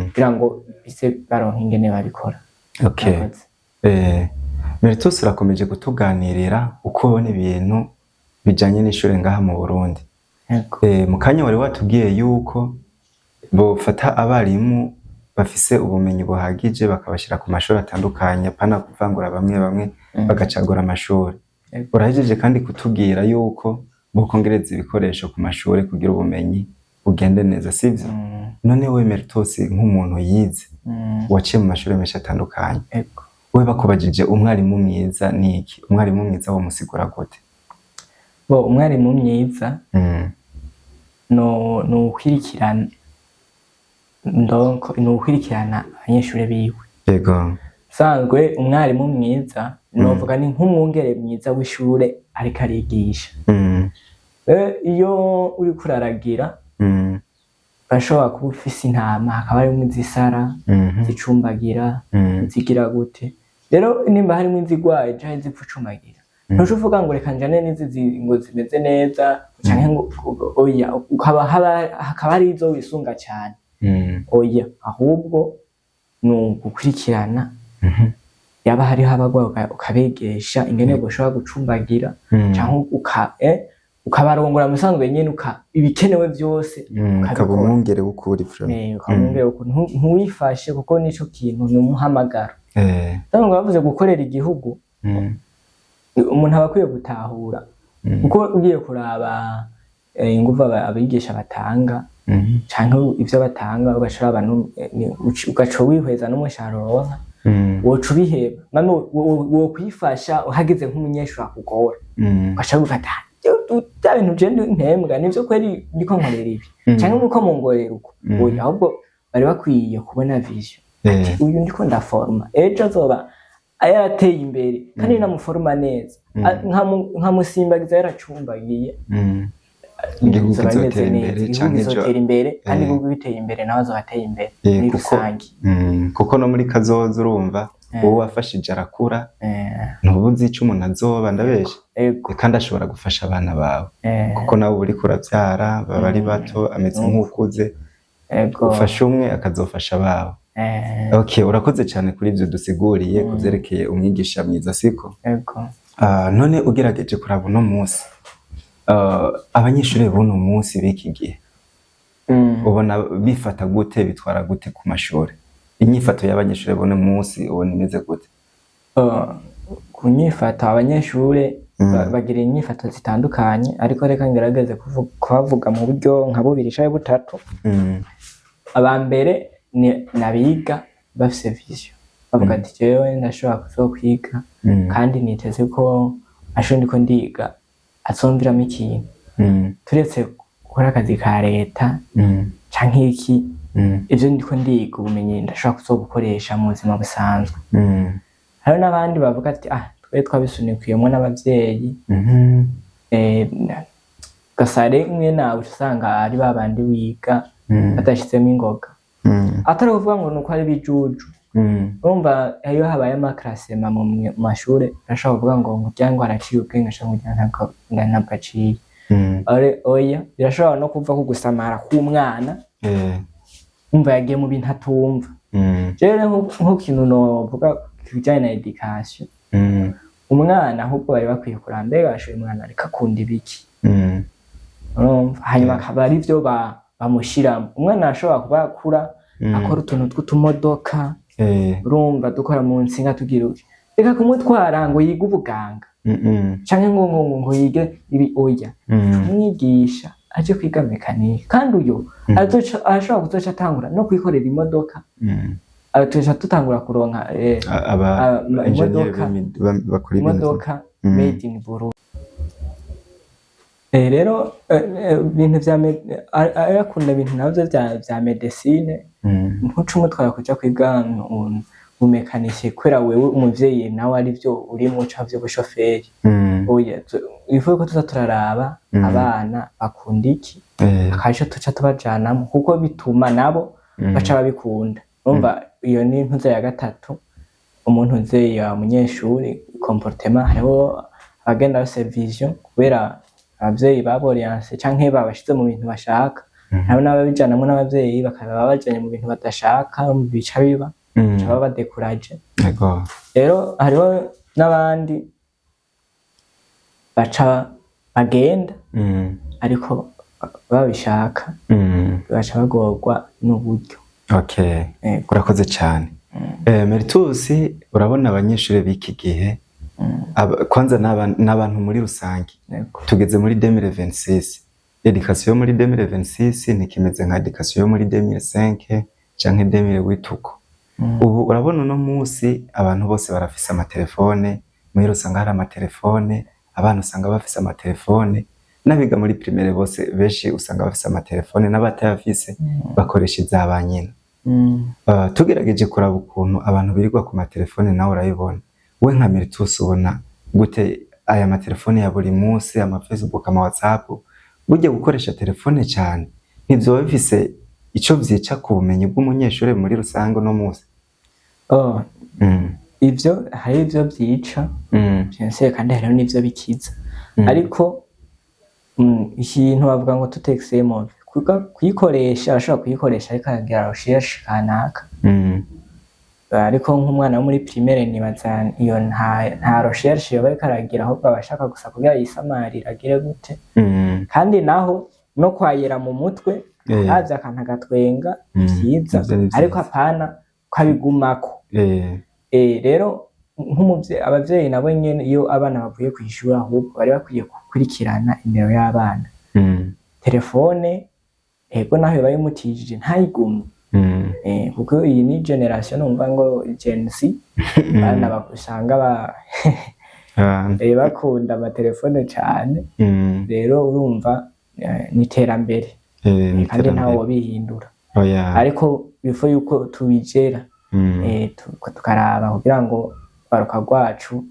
kugira ngo bise baronka ingene babikora. Okay. Murakoze. Meritus, urakomeje kutuganirira uko ubona ibintu bijanye n'ishure ngaha mu Burundi. Yego. Mu kanya wari watubwiye yuko bofata abarimu. bafise ubumenyi buhagije bakabashyira ku mashuri atandukanye, apana kuvangura bamwe bamwe bagacagura amashuri. Urahejeje kandi kutubwira yuko bokongereza ibikoresho ku mashuri kugira ubumenyi bugende neza, sivyo? None we Mertos, nk'umuntu yize, waciye mu mashuri menshi atandukanye, we bakubajije umwarimu mwiza ni iki, umwarimu mwiza womusigura gute? Bo, umwarimu mwiza no ni ukwirikirana, donc ni ukwirikirana abanyeshuri biwe. Sanzwe umwarimu mwiza novuga ni nk'umwungere mwiza w'ishure ariko arigisha. Iyo uriko uraragira, urashobora kuba ufise intama, hakaba harimwo izisara, zicumbagira, zigira gute. Rero nimba harimwo izigwaye canke izipfa ucumbagira, ntuca uvuga ngo reka njane n'izi ngo zimeze neza canke ngo oya, ukaba hakaba hari izo wisunga cane. Oya, ahubwo ni ugukurikirana, yaba hariho abagwayi ukabigisha ingene boshobora gucumbagira, canke ukabarongora musanzwe nyene, ibikenewe vyose Ukaba ukabikora. Umwungere w'ukuri vraiment. Ukamwongera ukuntu ntuwifashe, kuko nico kintu ni umuhamagaro. Ngo bavuze gukorera igihugu, umuntu aba akwiye gutahura, kuko ugiye kuraba inguvu abigisha batanga canke ivyo batanga, ugaca uraba ugaca wihweza n'umushahara uronka, woca ubiheba. Mame wokwifasha uhageze nk'umunyeshuri akugora, ugaca wifata bya bintu je ntembwa nivyo kweri ndiko nkorera ibi, canke muko mungorera uko. Oya, ahubwo bari bakwiye kubona vision. Uyu ndiko ndaforma, ejo azoba yarateye imbere, kandi namuforma neza, nkamusimbagiza yaracumbagiye, Igihugu bizoba bimeze kizotera neza. imbere Igihugu canke ejo kizotera imbere, kandi igihugu biteye imbere nawe azoba ateye imbere muri rusange. Kuko no muri kazoza urumva, uwo wafashije arakura, ntuba uzi ico umuntu azoba, ndabesha? Ego. Kandi ashobora gufasha abana bawe, kuko nawe uba uriko uravyara baba ari bato, ameze nk'ukuze, ufasha umwe akazofasha abawe. Okay, urakoze cyane kuri ibyo dusiguriye ku vyerekeye umwigisha mwiza, siko? Ego. None ugerageje kuraba uno munsi, abanyeshuri b'uno munsi b'iki gihe, ubona bifata gute, bitwara gute ku mashuri? Inyifato y'abanyeshuri b'uno munsi ubona imeze gute? Ku nyifato, abanyeshure bagira inyifato zitandukanye, ariko reka ngerageze kubavuga mu buryo nka bubiri canke butatu. Aba mbere ni nabiga bafise vision, bavuga ati jewe ndashobora kuzokwiga, kandi niteze ko amashuri ndiko ndiga azomviramo ikintu, turetse gukora akazi ka leta canke iki, ivyo ndiko ndiga, ubumenyi ndashobora kuzobukoresha mu buzima busanzwe. Hariho n'abandi bavuga ati ah, twe twabisunikiyemwo n'abavyeyi. Ugasanga rimwe nawe uca usanga ari babandi wiga badashizemo ingoga, atari ukuvuga ngo nuko ari bijuju. Urumva iyo habaye ama classement mu mashure, urashobora kuvuga ngo urya ngo araciye ubwenge canke urya ntabwo aciye. Oya, birashobora no kuva ku gusamara k'umwana, umva yagiye mu bintu atumva. Jewe rero nk'ikintu novuga ku bijanye na education, umwana ahubwo bari bakwiye kuraba mbega bashoye umwana ariko akunda ibiki, urumva, hanyuma akaba ari byo bamushiramo. Umwana arashobora kuba akura akora utuntu tw'utumodoka, urumva, dukora mu nsinga, tugira uti reka kumutwara ngo yige ubuganga canke ngo yige ibi, oya. Tumwigisha aje kwiga mécanique, kandi uyo arashobora kuzoca atangura no kwikorera imodoka. Tuzoca tutangura kuronka Aba engineer imodoka bakora ibintu imodoka made in Burundi. Rero ibintu vya arakunda ibintu navyo vya médecine, ntuce umutwara kuja kwiga mu mécanicien kubera wewe umuvyeyi nawe arivyo urimwo canke vy'ubushoferi. Oya, ifu ko tuza turaraba abana bakunda iki, akaco tuca tubajanamwo, kuko bituma nabo baca babikunda. Urumva iyo ni intuze ya gatatu, umuntu nze ya munyeshuri comportement. Hariho abagenda bafise vision kubera abavyeyi baboriyanse canke babashize mu bintu bashaka, hariho n'ababijanamwo n'abavyeyi bakaba babajanye mu bintu badashaka, bica biba baca baba découragé. Rero hariho n'abandi baca bagenda ariko babishaka, baca bagorwa n'uburyo. Okay. Yego. Urakoze cyane. Meritus, urabona abanyeshuri b'iki gihe, kwanza n'abantu muri rusange, Yego. tugeze muri 2026. Éducation yo muri 2026 ntikimeze nka éducation yo muri 2005 canke 2008 uko. Ubu urabona uno munsi abantu bose barafise amatelefone, muhira usanga hari amatelefone, abana usanga bafise amatelefone, n'abiga muri primaire bose benshi usanga bafise amatelefone, n'abatayafise bakoresha iza ba nyina. Tugerageje kuraba ukuntu abantu birirwa ku matelefone, nawe urabibona. We nka Meritus ubona gute aya matelefone ya buri munsi, ama Facebook, ama WhatsApp? Burya gukoresha telefone cyane ntivyoba bifise ico vyica ku bumenyi bw'umunyeshuri muri rusange uno munsi? Oh, ivyo hari ivyo vyica, bien sûr, kandi hariho n'ivyo bikiza. Ariko ikintu bavuga ngo tout excès mauvais. Kuyikoresha, arashobora kuyikoresha ariko aragira recherche kanaka. Ariko nk'umwana wo muri primaire, nibaza iyo nta recherche yoba ariko aragira, ahubwo aba ashaka gusa kugira yisamarire, agire gute. Kandi naho no kwayera mu mutwe, aravye akantu agatwenga, vyiza, Ivyo ni vyiza. ariko apana ko abigumako. Rero nk'umuvyeyi, abavyeyi nabo nyene, iyo abana bavuye kw'ishuri, ahubwo bari bakwiye gukurikirana indero y'abana. Telefone, ego, naho yoba imutijije, ntayigumye. Kuko iyi ni génération numva ngo Gen Z, abana usanga bakunda amatelefone cane. Rero urumva, ni iterambere, Ni kandi ntawe iterambere. wobihindura. Oya. Ariko bifo yuko tubijera, tukaraba kugira ngo urwaruka rwacu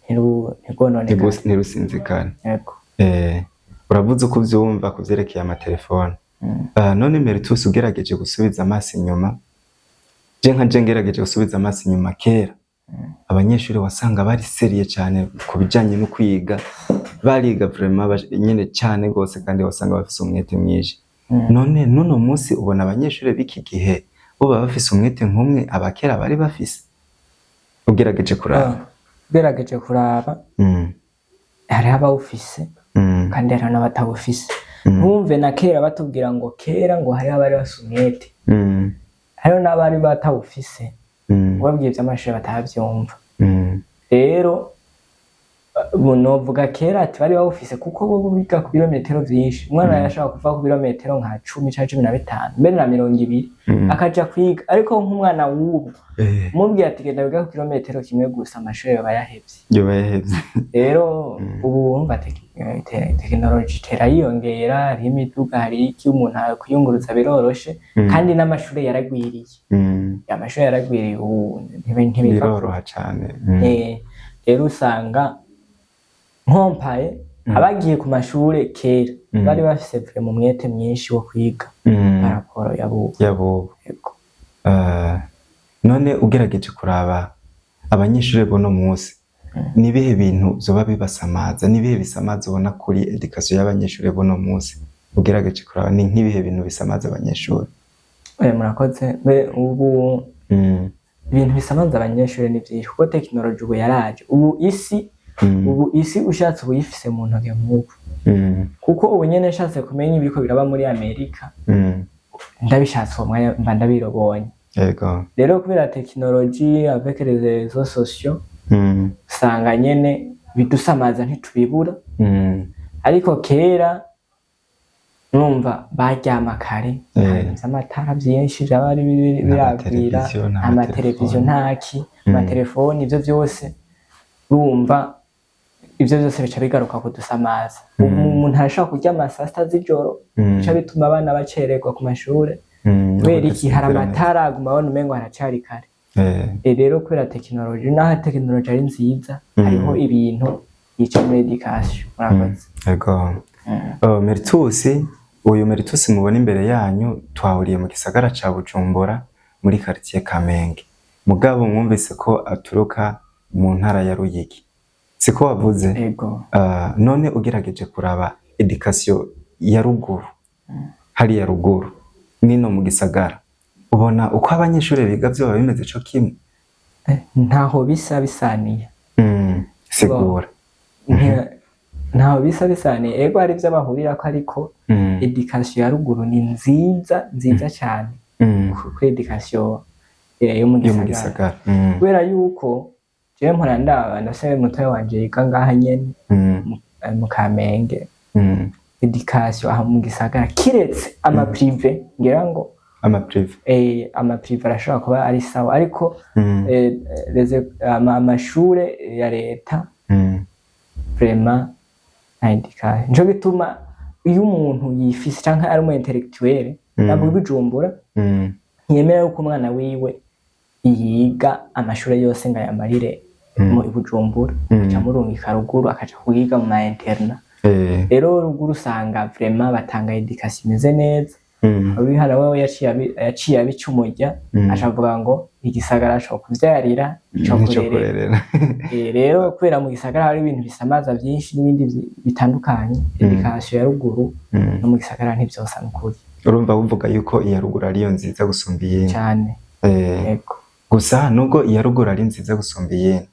ntirwononekare. Ntirusinzikane. Yego. Uravuze uko uvyumva ku vyerekeye amatelefone. None Meritus, ugerageje gusubiza amaso inyuma, je nka je ngerageje gusubiza amaso inyuma kera, abanyeshuri wasanga bari sérieux cyane ku bijanye no kwiga, bariga vraiment nyene cyane gose, kandi wasanga bafise umwete mwinshi. None n'uno munsi ubona abanyeshuri b'iki gihe bo baba bafise umwete nk'umwe abakera bari bafise, ugerageje kuraba? Ah, ugerageje kuraba, hariho abawufise, kandi hariho n'abatawufise. Ntumve na kera batubwira ngo kera ngo hariho abari bafise umwete, hariho n'abari batawufise, ubabwiye ivy'amashuri batavyumva. Rero novuga kera ati bari bawufise kuko bo biga ku birometero vyinshi. Umwana yashobora kuva ku birometero nka 10 canke 15, mbere na 20, akaja kwiga. Ariko nk'umwana w'ubu, umubwiye ati genda wiga ku kirometero kimwe gusa, amashuri yoba yahevye. Yoba yahevye. Rero ubu wumva tekinoloji itera yiyongera, hariho imiduga, hari iki, umuntu kwiyunguruza biroroshe, kandi n'amashuri yaragwiriye. Amashuri yaragwiriye ubu, ntibiva. Biroroha cane. Rero usanga nkompaye abagiye ku mashure kera, bari bafise vraiment umwete mwinshi wo kwiga par rapport y'abubu. Yabubu. Yego. None ugerageje kuraba abanyeshuri buno munsi, nibihe bintu vyoba bibasamaza, nibihe bisamaza ubona kuri éducation y'abanyeshuri buno munsi? Ugerageje kuraba, ni nk'ibihe bintu bisamaza abanyeshuri? Murakoze. Mbe ubu ibintu bisamaza abanyeshuri ni vyinshi, kuko tekinoloji ubu yaraje. Ubu isi, ubu isi ushatse ubu uyifise mu ntoke nk'ubu, kuko ubu nyene nshatse kumenya ibiriko biraba muri Amerika, ndabishatse uwo mwanya mba ndabirobonye. Rero kubera tekinoloji avec les réseaux sociaux, usanga nyene bidusamaza ntitubibura. Ariko kera numva baryama kare, nta bintu vy'amatara vyinshi vyaba ari biragwira, Nta mateleviziyo, nta nta mateleviziyo, ntaki, amatelefoni, ivyo vyose. Urumva ivyo vyose bica bigaruka kudusamaza. Ubu umuntu arashobora kuryama saa 6 z'ijoro, bica bituma abana bacererwa ku mashure. Kubera iki? Hari Badasinzira neza. amatara, aguma abona umengo haracari kare. Rero kubera tekinoloji, naho tekinoloji ari nziza, hariho ibintu yica muri éducation. Murakoze. Ego. Oh, Meritus, uyu Meritus mubona imbere yanyu, twahuriye mu gisagara ca Bujumbura muri quartier Kamenge. Mugabo mwumvise ko aturuka mu ntara ya Ruyigi. Siko wavuze? Ego. None ugerageje kuraba éducation ya ruguru, hariya ruguru nino mu gisagara, ubona uko abanyeshuri biga vyoba bimeze co kimwe? Ntaho bisa bisaniye. Sigura. Ntaho bisa bisaniye. Ego, hari ivyo bahurirako, ariko éducation ya ruguru ni nziza, nziza cyane. Kuri éducation yo mu yo mu gisagara, gisagara. Kubera yuko jewe mpora ndaba, ndafise mutoya wanje yiga ngaha nyene mu Kamenge. Éducation aha mu gisagara, kiretse ama privé ngira ngo Ama privé. Ama privé arashobora kuba ari sawa, ariko amashure ya leta vraiment nta éducation. Nico gituma iyo umuntu yifise canke ari umu intellectuel, ntabwo Bujumbura ntiyemera yuko umwana wiwe yiga amashure yose ngo ayamarire mu Bujumbura, aca amurungika ruguru, akaja kuyiga mu ma internat. Rero ruguru usanga vraiment batanga éducation imeze neza. Abihara wewe yaciye abica umurya, aca avuga ngo igisagara co kuvyarira ico nico kurerera. Kurerera. Rero kubera mu gisagara hari ibintu bisamaza vyinshi n'ibindi bitandukanye, éducation ya ruguru no mu gisagara ntivyosa n'ukuri. Urumva buvuga yuko iya ruguru ariyo nziza gusumba iyindi. Cane. Yego. Gusa nubwo iya ruguru ari nziza gusumba iyindi,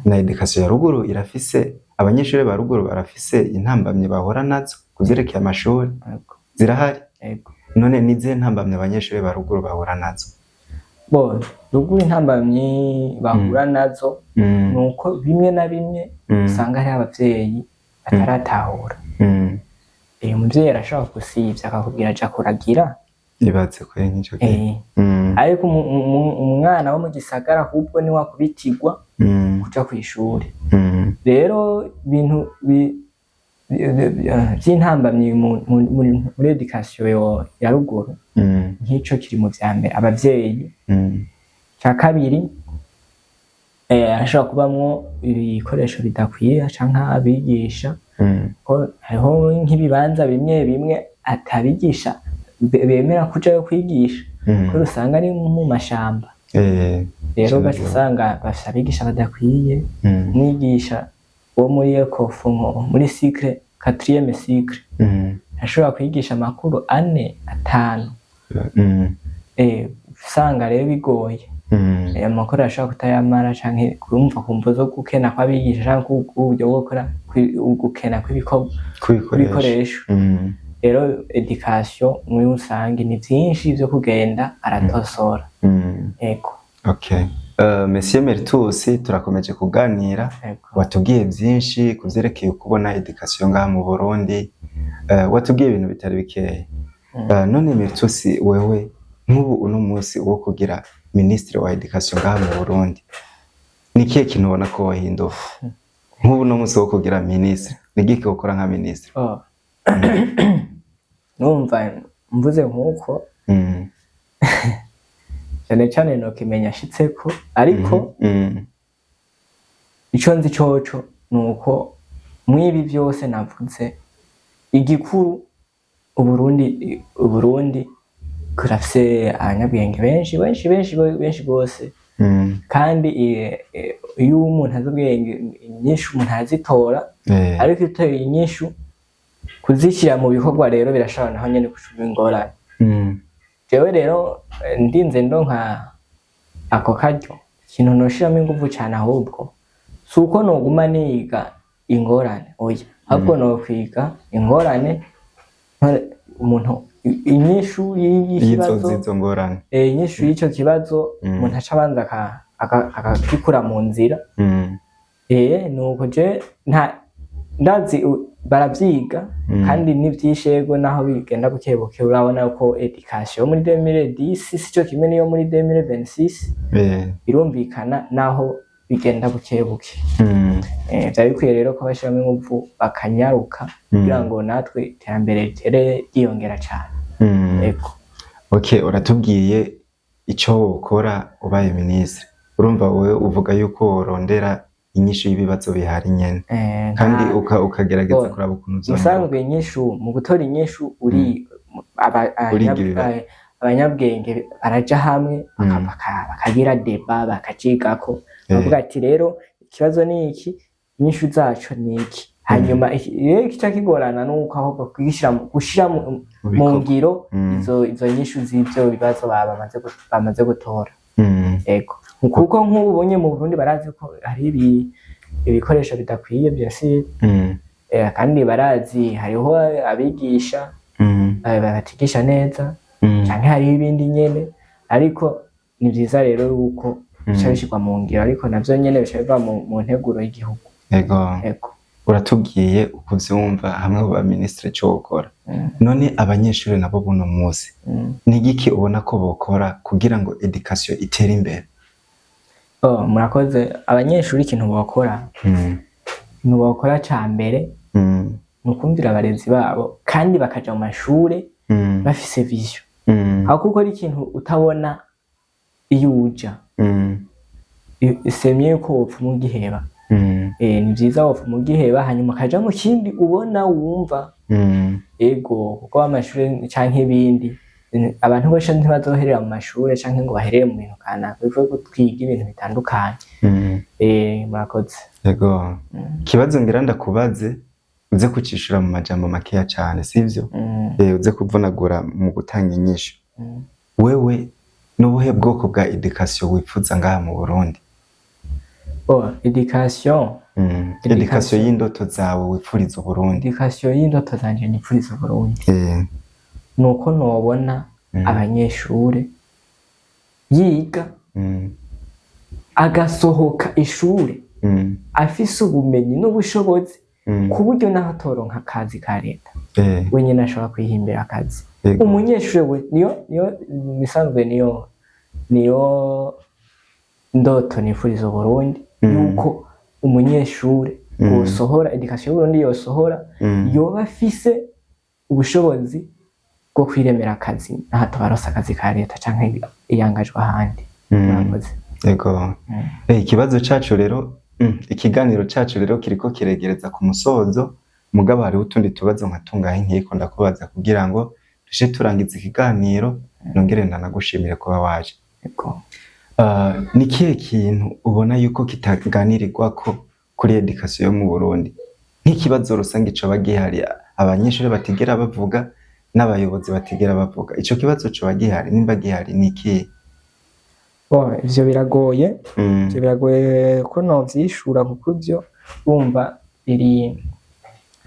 na éducation ya ruguru irafise, abanyeshuri ba ruguru barafise intambamyi bahura nazo kuvyerekeye amashuri. Yego. Zirahari. Yego. None nizihe ntambamyi abanyeshuri ba ruguru bahura nazo? Bo ruguru intambamyi bahura nazo nuko bimwe na bimwe usanga hariho abavyeyi bataratahura. Umuvyeyi arashobora gusivya akakubwira aja kuragira. Ibaze kure nk'ico gihe. Ariko umwana wo mu gisagara ahubwo niwe akubitirwa kuja kw'ishuri. Rero ibintu vy'intambamyi muri éducation ya ruguru, nk'ico kiri mu vya mbere, abavyeyi. Ca kabiri, harashobora kubamwo ibikoresho bidakwiye canke abigisha, ko hariho nk'ibibanza bimwe bimwe atabigisha bemera kujayo kwigisha, kubera usanga ari mu mashamba. Rero Cane ugaca gose. usanga bafise abigisha badakwiye. Umwigisha wo muri ECOFO, nko muri cycle quatrième cycle, ashobora kwigisha amakuru ane, atanu. Usanga rero bigoye. Amakuru arashobora kutayamara canke kurumva kumvo zo gukena kw'abigisha canke uburyo bwo gukora, gukena kw'ibikorwa, kubikoresha. Kw'ibikoresho. Rero éducation muri rusange ni vyinshi vyo kugenda aratosora. Ego. Okay. Monsieur Meritus, turakomeje kuganira. Ego. Watubwiye byinshi ku vyerekeye kubona éducation ngaha mu Burundi. Watubwiye ibintu bitari bikeya. None Meritus, wewe nk'ubu uno munsi wo kugira ministre wa éducation ngaha mu Burundi, ni ikihe kintu ubona ko wohindura? Nk'ubu uno munsi wo kugira ministre, ni igiki wokora nka ministre? Oh. Numva mvuze nk'uko, cane cane nokimenya ashitseko, ariko ico nzi coco nuko mwibi vyose navuze, igikuru Uburundi kurafise abanyabwenge benshi benshi benshi benshi gose. Kandi iyo umuntu azi ubwenge, inyishu umuntu arazitora. Ariko iyo utoye inyishu, kuzishyira mu bikorwa rero birashobora naho nyene gucuma ingorane. Jewe rero ndinze ndonka ako karyo, ikintu noshiramo inguvu cane ahubwo si uko noguma niga ingorane, oya, ahubwo nokwiga ingorane umuntu inyishu y'izo y'ikibazo. Z'izo ngorane. Inyishu y'ico kibazo, umuntu aca abanza akagikura mu nzira. Nuko je nta ndazi baravyiga. Kandi ni vyinshi, yego, naho bigenda buke buke. Urabona ko éducation yo muri 2010 sico kimwe niyo muri 2026. Birumvikana naho bigenda buke buke. Vyari bikwiye rero ko bashiramo inguvu bakanyaruka kugira ngo natwe iterambere ritere ryiyongera cane. Ego. Okay, uratubwiye ico wokora ubaye ministre. Urumva wowe uvuga yuko worondera inyishu y'ibibazo bihari nyene. Kandi ukagerageza kuraba ukuntu vyonyoka. Musanzwe inyishu, mu gutora inyishu uri Uriga ibibazo. Abanyabwenge baraja hamwe bakagira débat, bakacigako, bavuga ati rero ikibazo ni iki, inyishu zaco ni iki. Hanyuma rero ikica kigorana nuko ahubwo gushira Mu mu bikorwa. ngiro izo nyishu z'ivyo bibazo bamaze gutora. Ego, kuko nk'ubu ubonye mu Burundi barazi ko hari ibikoresho bidakwiye byose. Kandi barazi hariho abigisha batigisha neza. Canke hariho ibindi nyene, ariko ni vyiza rero yuko bica bishirwa mu ngiro, ariko navyo nyene bica biva mu nteguro y'igihugu. Ego. Uratubwiye uko uvyumva hamwe mu baminisitiri ico wokora. None abanyeshuri nabo buno munsi, ni igiki ubona ko bokora kugira ngo éducation itere imbere? Oh, murakoze. Abanyeshuri ikintu bokora, ikintu bokora ca mbere ni ukumvira abarezi babo kandi bakaja mu mashure bafise vision, aho kuko ari ikintu utabona iyo uja, semye yuko wopfuma ugiheba. Ni vyiza wopfuma ugiheba, hanyuma ukaja mu kindi ubona wumva. Ego, kuko amashure canke ibindi, abantu bose ntibazoherera mu mashure canke ngo baherere mu bintu kanaka. Bivuye ko twiga ibintu bitandukanye. Murakoze. Ego. Ikibazo ngira ndakubaze, uze kucishura mu majambo makeya cane, sivyo? Mm. Uze kuvunagura mu gutanga inyishu. Wewe n'ubuhe bwoko bwa éducation wifuza ngaha mu Burundi? Oh, éducation. Éducation. Éducation y'indoto zawe wipfuriza Uburundi. Éducation y'indoto zanje nipfuriza Uburundi, nuko nobona abanyeshure yiga, agasohoka ishure afise ubumenyi n'ubushobozi, ku buryo naho atoronka akazi ka leta, we nyene ashobora kwihimbira akazi. Umunyeshure we niyo misanzwe, niyo ndoto nifuriza Uburundi, yuko umunyeshure yosohora éducation y'Uburundi, yosohora, yoba afise ubushobozi bwo kwiremera akazi naho atabaronse akazi ka leta canke iyangajwe ahandi. Murakoze. Ego. Ikibazo cacu rero, ikiganiro cacu rero kiriko kiregereza ku musozo, mugabo hariho utundi tubazo nka tungahe nkiko ndakubaza kugira ngo dushe turangiza ikiganiro, nongere ndanagushimire kuba waje. Ego. Ni kihe kintu ubona yuko kitaganirirwako kuri éducation yo mu Burundi, nk'ikibazo rusange coba gihari, abanyeshuri batigera bavuga n'abayobozi batigera bavuga? Ico kibazo coba gihari, nimba gihari ni ikihe? Bon, ivyo biragoye. Ivyo biragoye ko novyishura, kuko ivyo wumva biri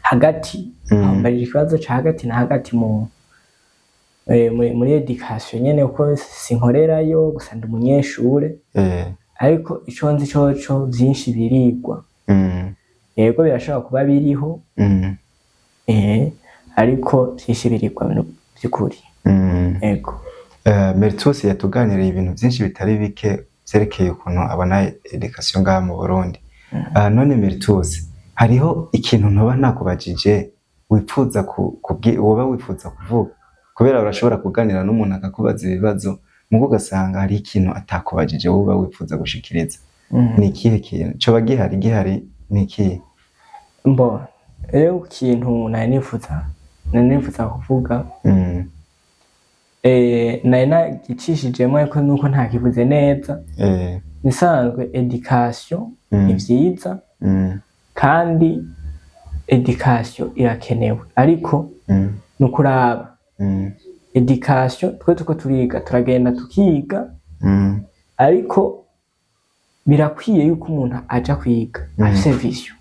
hagati. Mbarira ikibazo ca hagati na hagati mu muri éducation nyene, kuko sinkorerayo, gusa ndi umunyeshure. Ariko ico nzi coco, vyinshi birigwa. Yego, birashobora kuba biriho, ariko vyinshi birigwa vy'ukuri. Yego. Mertus yatuganiriye ibintu byinshi bitari bike vyerekeye ukuntu abona éducation ngaha mu Burundi. None Mertus, hariho ikintu ntoba nakubajije wipfuza woba wifuza kuvuga? Kubera urashobora kuganira n'umuntu akakubaza ibibazo, mugo ugasanga hari ikintu atakubajije woba wifuza gushikiriza. Ni ikihe kintu coba gihari? Gihari ni ikihe? Mbo rero ikintu nari nifuza kuvuga, nari nagicishijemo ariko nuko ntakivuze neza. Bisanzwe éducation ni vyiza, kandi éducation irakenewe, ariko ni ukuraba éducation twe tuko turiga, turagenda tukiga, ariko birakwiye yuko umuntu aja kwiga afise vision.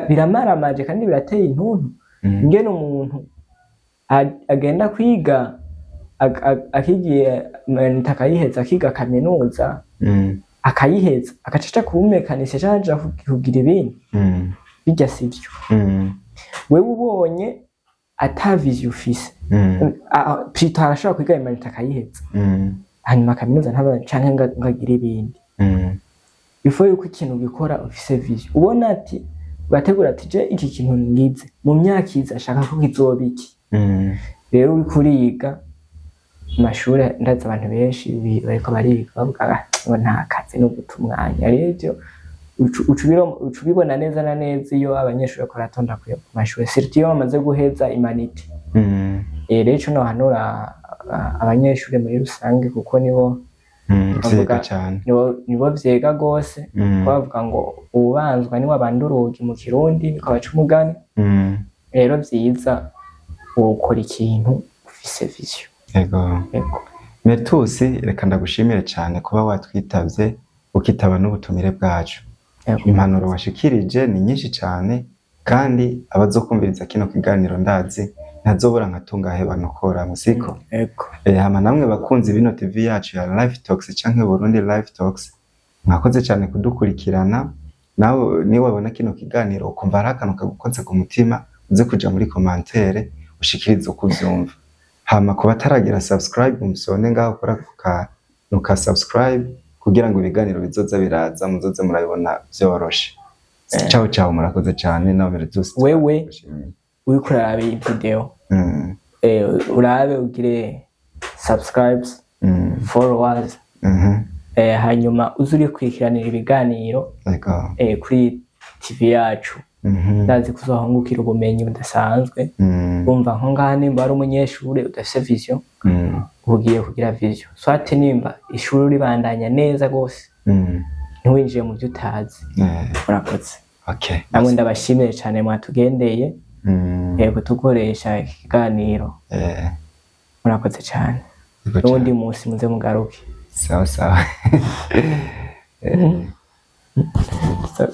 Biramaramaje kandi birateye intuntu ingene umuntu agenda kwiga, akigiye manita akayiheza, akiga kaminuza, akayiheza, agaca aja kuba umumécanicien canke aja kugira ibindi. Bijya sivyo. Wewe ubonye ata vision ufise, plutôt arashobora kwiga imanita akayiheza, hanyuma kaminuza ntaba canke ngo agire ibindi. Before yuko ikintu gikora ufise vision, ubona ati ugategura ati je iki kintu ngize mu myaka iza ashaka ko kizoba iki. Rero uriko uriga amashure, ndazi abantu benshi bariko bariga bavuga: "Ah, ngo nta kazi no guta umwanya." Rero ivyo uca ubibona neza na neza iyo abanyeshuri bariko baratonda ku mashure, surtout iyo bamaze guheza humanités. Rero ico nohanura abanyeshuri muri rusange, kuko nibo Vyega cane. Nibo vyega gose, kuko bavuga ngo uwubanzwa niwe abanda urugi mu Kirundi, niko baca umugani. Rero vyiza wokora ikintu ufise vision. Ego. Ego. Mertus, reka ndagushimire cyane kuba watwitavye, ukitaba n'ubutumire bwacu. Ego. Impanuro washikirije ni nyinshi cyane, kandi abazokumviriza kino kiganiro ndazi Ntazobura nka tungahe banokora musiko. Ego. Hama namwe bakunzi bino TV yacu ya Life Talks canke Burundi Life Talks, mwakoze cyane kudukurikirana. Nawe niba wabona kino kiganiro ukumva hari akantu kagukoze ku mutima, uze kuja muri commentaire ushikirize uko uvyumva. Hama ku bataragira subscribe, musone ngaho kora ku kantu ka subscribe kugira ngo ibiganiro bizoza biraza muzoze murabibona vyoroshe. Ciao ciao, murakoze cyane nawe Meretus. Wewe uriko uraraba iyi video, urabe ugire subscribes, followers, hanyuma uze urikurikiranira ibiganiro kuri TV yacu. Ndazi ko uzohungukira ubumenyi budasanzwe. Wumva nko ngaha, nimba ari umunyeshure udafise vision, ugiye kugira vision, soit nimba ishuri ribandanya neza gose, ntiwinjiye mu byo utazi. Murakoze. Namwe ndabashimiye cyane mwatugendeye, kutukoresha iki kiganiro. Murakoze cyane. Yego. N'ubundi Cyane. munsi muze mugaruke. Sawa sawa. So-